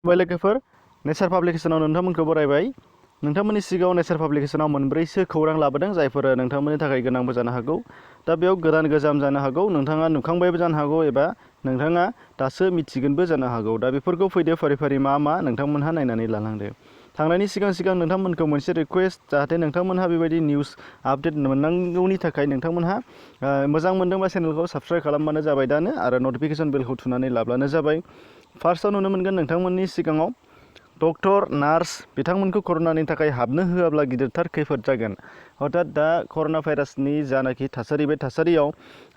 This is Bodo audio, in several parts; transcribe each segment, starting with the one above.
लोगोफोर नेचार पाब्लिकेशनाव नोंथांमोनखौ बरायबाय। नोंथांमोननि सिगाङाव नेचार पाब्लिकेशनाव मोनब्रैसो खौरां लाबोदों जायफोर नोंथांमोननि थाखाय गोनांबो जानो हागौ। दा बेयाव गोदान गोजाम जानो हागौ, नोंथाङा नुखांबायबो जानो हागौ एबा नोंथाङा दासो मिथिगोनबो जानो हागौ। दा बेफोरखौ फैदो फारि फारि मा नोंथांमोनहा नायनानै लालांदो। थांनायनि सिगां नोंथांमोनखौ मोनसे रिक्वेस्ट, जाहाथे नोंथांमोनहा बेबायदि निउस आपडेट मोननांगौनि थाखाय नोंथांमोनहा मोजां मोनदोंबा चेनेलखौ साबस्क्राइब खालामबानो जाबाय दानो, आरो नटिफिकेशन बेलखौ थुनानै लाब्लानो जाबाय। फार्स्टआव नुनो मोनगोन नोंथंमोननि सिगाङाव डक्टर नार्स बिथांमोनखौ कर'नानि थाखाय हाबनो होआब्ला गिदिरथार खैफोद जागोन। अर्थात दा कर'ना भाइरासनि जानाखि थासारि, बे थासारियाव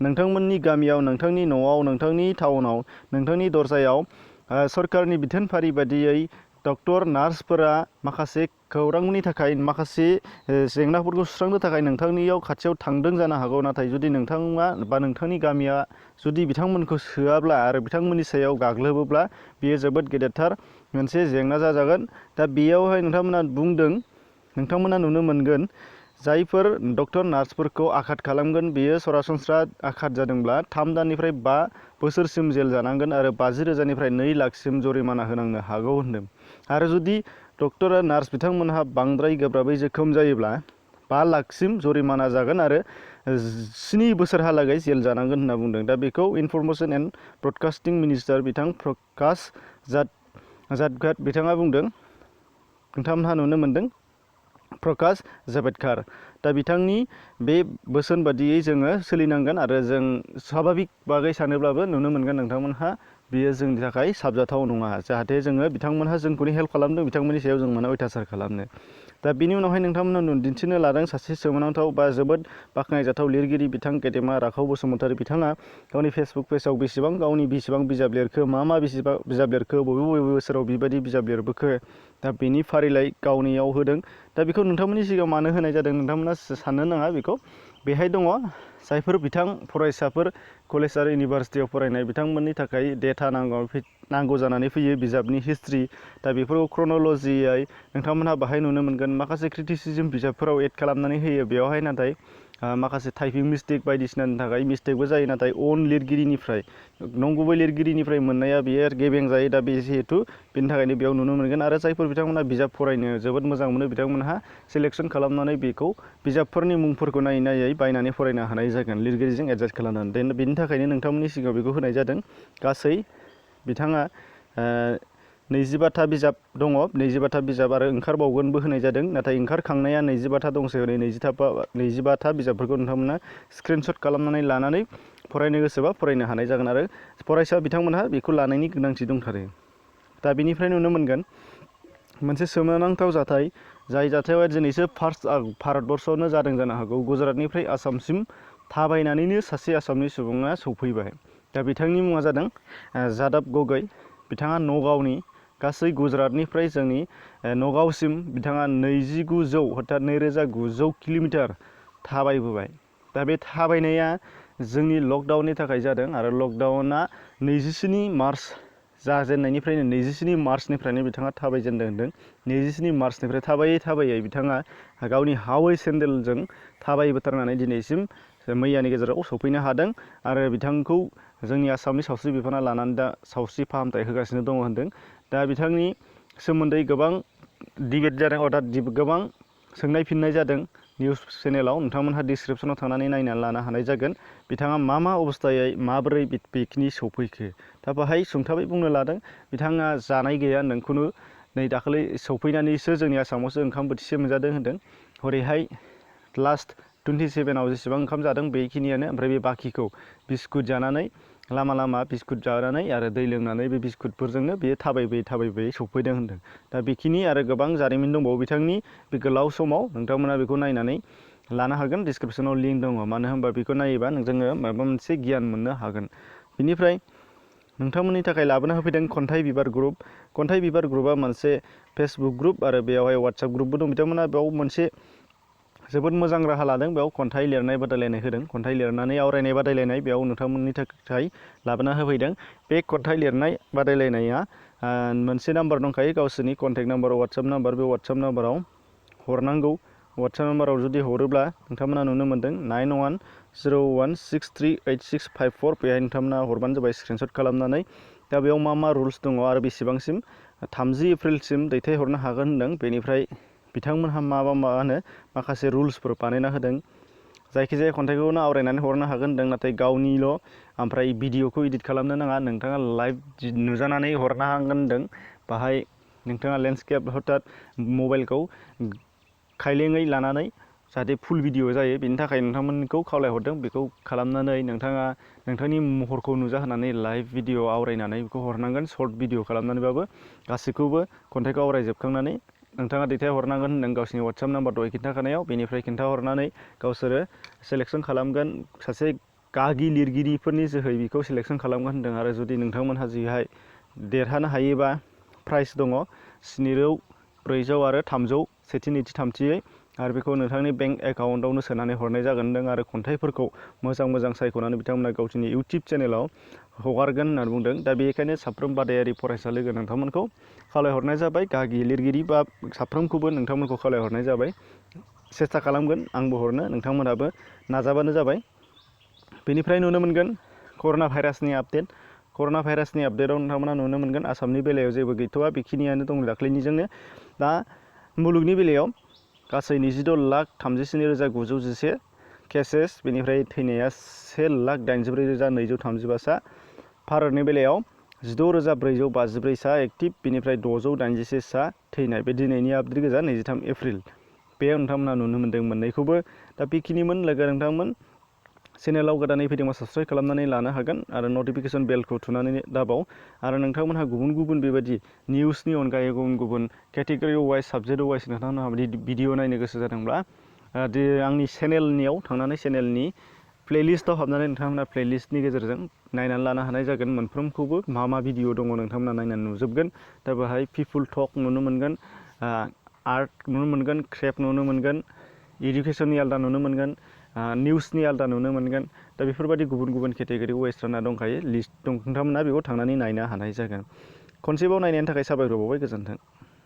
नोंथांमोननि गामियाव, नोंथांनि न'आव, नोंथांनि टाउनाव, नोंथांनि दरजायाव सरकारनि बिथोनफारि बादियै डक्टर नार्सफोरा माखासे खौरांनि थाखाय, माखासे जेंनाफोरखौ सुस्रांनो थाखाय नोंथांनियाव खाथियाव थांदों जानो हागौ। नाथाय जुदि नोंथाङा बा नोंथांनि गामिया जुदि बिथांमोनखौ सोआब्ला आरो बिथांमोननि सायाव गाग्लोबोब्ला बेयो जोबोद गेदेरथार मोनसे जेंना जाजागोन। दा बेयावहाय नोंथांमोना नुनो मोनगोन जायफोर डक्टर नार्सफोरखौ आघात खालामगोन, बेयो सरासनस्रा आघात जादोंब्ला 3 दाननिफ्राय 5 बोसोरसिम जेल जानांगोन आरो 50,000निफ्राय 2 लाखसिम जरिमाना होनांनो हागौ होनदों। आरो जुदि डक्टर नार्स बिथांमोनहा बांद्राय गोब्राबै जोखोम जायोब्ला 5 लाखसिम जरिमाना जागोन आरो 7 बोसोरहालागै जेल जानांगोन होनना बुंदों। दा बेखौ इनफरमेशन एन्ड ब्रडकास्टिं मिनिस्टार बिथां प्रकाश जावडेकार बिथाङा बुंदों। नोंथांमोनहा नुनो मोनदों प्रकाश जावडेकार। दा बिथांनि बे बोसोन बादियै जोङो सोलिनांगोन आरो जों स्वाभाबिक बागै सानोब्लाबो नुनो मोनगोन नोंथांमोनहा बेयो जोंनि थाखाय साबजाथाव नङा। जाहाथे जोङो बिथांमोनहा जोंखौनो हेल्प खालामदों, बिथांमोननि सायाव जों मानो अयथासार खालामनो। दा बिनि उनावहाय नोंथांमोना दिन्थिनो लादों सासे सोमोनांथाव बा जोबोद बाख्नायजाथाव लिरगिरि बिथां गेदेमा राखाव बसुमतारी बिथाङा गावनि फेसबुक पेजाव बेसेबां बिजाब लिरखो, मा बिजाब लिरखो, बबे बोसोराव बेबायदि बिजाब लिरबोखो, दा बेनि फारिलाइ गावनियाव होदों। दा बेखौ नोंथांमोननि सिगाङाव मानो होनाय जादों नोंथांमोना साननो नाङा। बेखौ बेहाय दङ जायफोर फरायसाफोर कलेज आरो इउनिभारसिटियाव फरायनाय बिथांमोननि थाखाय डेटा नांगौ जानानै फैयो, बिजाबनि हिस्ट्रि। दा बेफोरखौ क्रन'लजियै नोंथांमोनहा बाहाय नुनो मोनगोन। माखासे क्रिटिसिजम बिजाबफोराव एड खालामनानै होयो, बेवहाय नाथाय माखासे टाइपिं मिस्टेक बायदिसिनानि थाखाय मिस्टेकबो जायो। नाथाय लिरगिरिनिफ्राय, नंगुबै लिरगिरिनिफ्राय मोननाया बेयो गेबें जायो। दा बे जिहेतु बेनि थाखायनो बेयाव नुनो मोनगोन। आरो जायफोर बिथांमोनहा बिजाब फरायनो जोबोद मोजां मोनो, बिथांमोनहा सिलेक्सन खालामनानै बेखौ बिजाबफोरनि मुंफोरखौ नायै बायनानै फरायनो हानाय जागोन, लिरगिरिजों एडजास्ट खालामनानै। बेनि थाखायनो नोंथांमोननि सिगाङाव बेखौ होनाय जादों। गासै बिथाङा 25था बिजाब दङ, 25था बिजाब आरो ओंखारबावगोनबो होनाय जादों। नाथाय ओंखारखांनाया 25था दंसै, 25था बिजाबफोरखौ नोंथांमोना स्क्रिनशट खालामनानै लानानै फरायनो गोसोबा फरायनो हानाय जागोन आरो फरायसा बिथांमोनहा बेखौ लानायनि गोनांथि दंथारो। दा बेनिफ्राय नुनो मोनगोन मोनसे सोमोनांथाव जाथाय, जाय जाथाया दिनैसो फार्स्ट भारतबर्षआवनो जादों जानो हागौ। गुजरातनिफ्राय आसामसिम थाबायनानैनो सासे आसामनि सुबुङा सौफैबाय। दा बिथांनि मुङा जादों जादब गगৈ। बिथाङा नगावनि, गासै गुजरातनिफ्राय जोंनि नगावसिम बिथाङा 2900 अर्थात 2900 किल'मिटार थाबायबोबाय। दा बे थाबायनाया जोंनि लकडाउननि थाखाय जादों आरो लकडाउना 27 मार्च जाजेननायनिफ्रायनो 27 मार्चनिफ्रायनो बिथाङा थाबायजेनदों होनदों। 27 मार्चनिफ्राय थाबायै बिथाङा गावनि हावै सेन्देलजों थाबायबोथारनानै दिनैसिम मैयानि गेजेराव सफैनो हादों आरो बिथांखौ जोंनि आसामनि सावस्रि बिफाना लानानै दा सावस्रि फाहामथाय होगासिनो दङ होनदों। दा बिथांनि सोमोन्दै गोबां डिबेट जादों, अर्थात गोबां सोंनाय फिननाय जादों निउस चेनेलाव। नोंथांमोनहा डिसक्रिपसनाव थांनानै नायनानै लानो हानाय जागोन बिथाङा मा अबस्थायै माबोरै बेखिनि सौफैखो। दा बाहाय सुंथाबै बुंनो लादों, बिथाङा जानाय गैया होनदों, नै दाखालि सौफैनानैसो जोंनि आसामावसो ओंखाम बोथिसे मोनजादों होनदों। हरैहाय लास्ट 27आव जेसेबां ओंखाम जादों बेखिनियानो, ओमफ्राय बे बाखिखौ बिस्कुट जानानै लामा बिस्कुट जानानै आरो दै लोंनानै बे बिस्कुटफोरजोंनो बेयो थाबायबोयै सौफैदों होनदों। दा बेखिनि आरो गोबां जारिमिन दंबावो बिथांनि बे गोलाव समाव। नोंथांमोना बेखौ नायनानै लानो हागोन, डिसक्रिपसनाव लिंक दङ। मानो होनबा बेखौ नायोबा जोङो माबा मोनसे गियान मोननो हागोन। बिनिफ्राय नोंथांमोननि थाखाय लाबोना होफैदों खन्थाइ बिबार ग्रुप। खन्थाइ बिबार ग्रुपआ मोनसे फेसबुक ग्रुप आरो बेयावहाय वाट्सएप ग्रुपबो दं। बिथांमोना बेयाव मोनसे जोबोद मोजां राहा लादों। बेयाव खन्थाइ लिरनाय बादायलायनाय होदों, खन्थाइ लिरनानै आवरायनाय बादायलायनाय बेयाव नोंथांमोननि थाखाय लाबोना होफैदों। बे खन्थाइ लिरनाय बादायलायनाया मोनसे नाम्बार दंखायो, गावसोरनि कन्टेक्ट नाम्बार, वाट्सएप नाम्बार। बे वाट्सएप नाम्बाराव हरनांगौ। वाट्सएप नाम्बाराव जुदि हरोब्ला नोंथांमोना नुनो मोनदों 9101638654। बेहाय नोंथांमोना हरबानो जाबाय स्क्रिनशट खालामनानै। दा बेयाव मा रुल्स दङ आरो बेसेबांसिम 30 एप्रिलसिम दैथायहरनो हागोन होनदों। बेनिफ्राय बिथांमोनहा मा होनो माखासे रुल्सफोर बानायना होदों। जायखिजाया खन्थाइखौनो आवरायनानै हरनो हागोन होनदों, नाथाय गावनिल' ओमफ्राय भिडिअखौ इडिट खालामनो नाङा, नोंथाङा लाइभ नुजानानै हरनो हागोन होनदों। बाहाय नोंथाङा लेन्डस्केप हथात मबाइलखौ खायलेङै लानानै जाहाथे फुल भिडिअ जायो, बेनि थाखाय नोंथांमोनखौ खावलायहरदों। बेखौ खालामनानै नोंथाङा नोंथांनि महरखौ नुजाहोनानै लाइभ भिडिअ आवरायनानै बेखौ हरनांगोन। सर्ट भिडिअ खालामनानैबाबो गासैखौबो खन्थाइखौ आवरायजोबखांनानै नोंथाङा दैथायहरनांगोन होनदों गावसिनि वाट्सएप नाम्बार दहाय खिन्थाखानायाव। बेनिफ्राय खिन्थाहरनानै गावसोरो सेलेक्सन खालामगोन, सासे गागि लिरगिरिफोरनि जोहै बेखौ सेलेक्सन खालामगोन होनदों। आरो जुदि नोंथांमोनहा जिहाय देरहानो हायोबा प्राइज दङ 700, 400 आरो 300 सेथि नैथि थामथियै, आरो बेखौ नोंथांनि बेंक एकाउन्टआवनो सोनानै हरनाय जागोन होनदों। आरो खन्थाइफोरखौ मोजां सायख'नानै बिथांमोना गावसोरनि इउटुब चेनेलाव हगारगोन होननानै बुंदों। दा बेनिखायनो साफ्रोम बादायारि फरायसा लोगो नोंथांमोनखौ खावलायहरनाय जाबाय, गागि लिरगिरि बा साफ्रोमखौबो नोंथांमोनखौ खावलायहरनाय जाबाय। सेस्था खालामगोन आंबो हरनो, नोंथांमोनहाबो नाजाबानो जाबाय। बेनिफ्राय नुनो मोनगोन कर'ना भाइरासनि आपडेट। कर'ना भाइरासनि आपडेटआव नोंथांमोना नुनो मोनगोन आसामनि बेलायाव जेबो गैथ'वा, बेखिनियानो दं दाख्लैनिजोंनो। दा मुलुगनि बेलायाव गासै 26,37,911 केसेस, बेनिफ्राय थैनाया 1,84,235 सा। भारतनि बेलायाव 16,454 सा एक्टिभ, बेनिफ्राय 681 सा थैनाय। बे दिनैनि आपडेट गोजा 23 एप्रिल। बे नोंथांमोना नुनो मोन्दों मोननैखौबो। दा बेखिनिमोन लोगो नोंथांमोन। चेनेलाव गोदानै फैदोंबा साबस्क्राइब खालामनानै लानो हागोन आरो नटिफिकेसन बेलखौ थुनानै दाबाव। आरो नोंथांमोनहा गुबुन बेबायदि निउसनि अनगायै गुबुन केटेगरि वाइज साबजेक्ट वाइज नोंथांमोनहा भिडिअ नायनो गोसो जादोंब्ला आंनि चेनेलनियाव थांनानै चेनेलनि प्लेलिस्टआव हाबनानै नोंथांमोना प्लेलिस्टनि गेजेरजों नायनानै लानो हानाय जागोन। मोनफ्रोमखौबो मा भिडिअ दङ नोंथांमोना नायनानै नुजोबगोन। दा बेहाय पिपुल टक नुनो मोनगोन, आर्ट नुनो मोनगोन, क्रेफ्ट नुनो मोनगोन, इडुकेसननि आलदा नुनो मोनगोन, निउसनि आलदा नुनो मोनगोन। दा बेफोरबायदि गुबुन केटेगरि वाइज रानना दंखायो, लिस्ट दं, नोंथांमोना बेखौ थांनानै नायनो हानाय जागोन। खनसेबाव नायनायनि थाखाय साबायखर बावबाय, गोजोन्थों।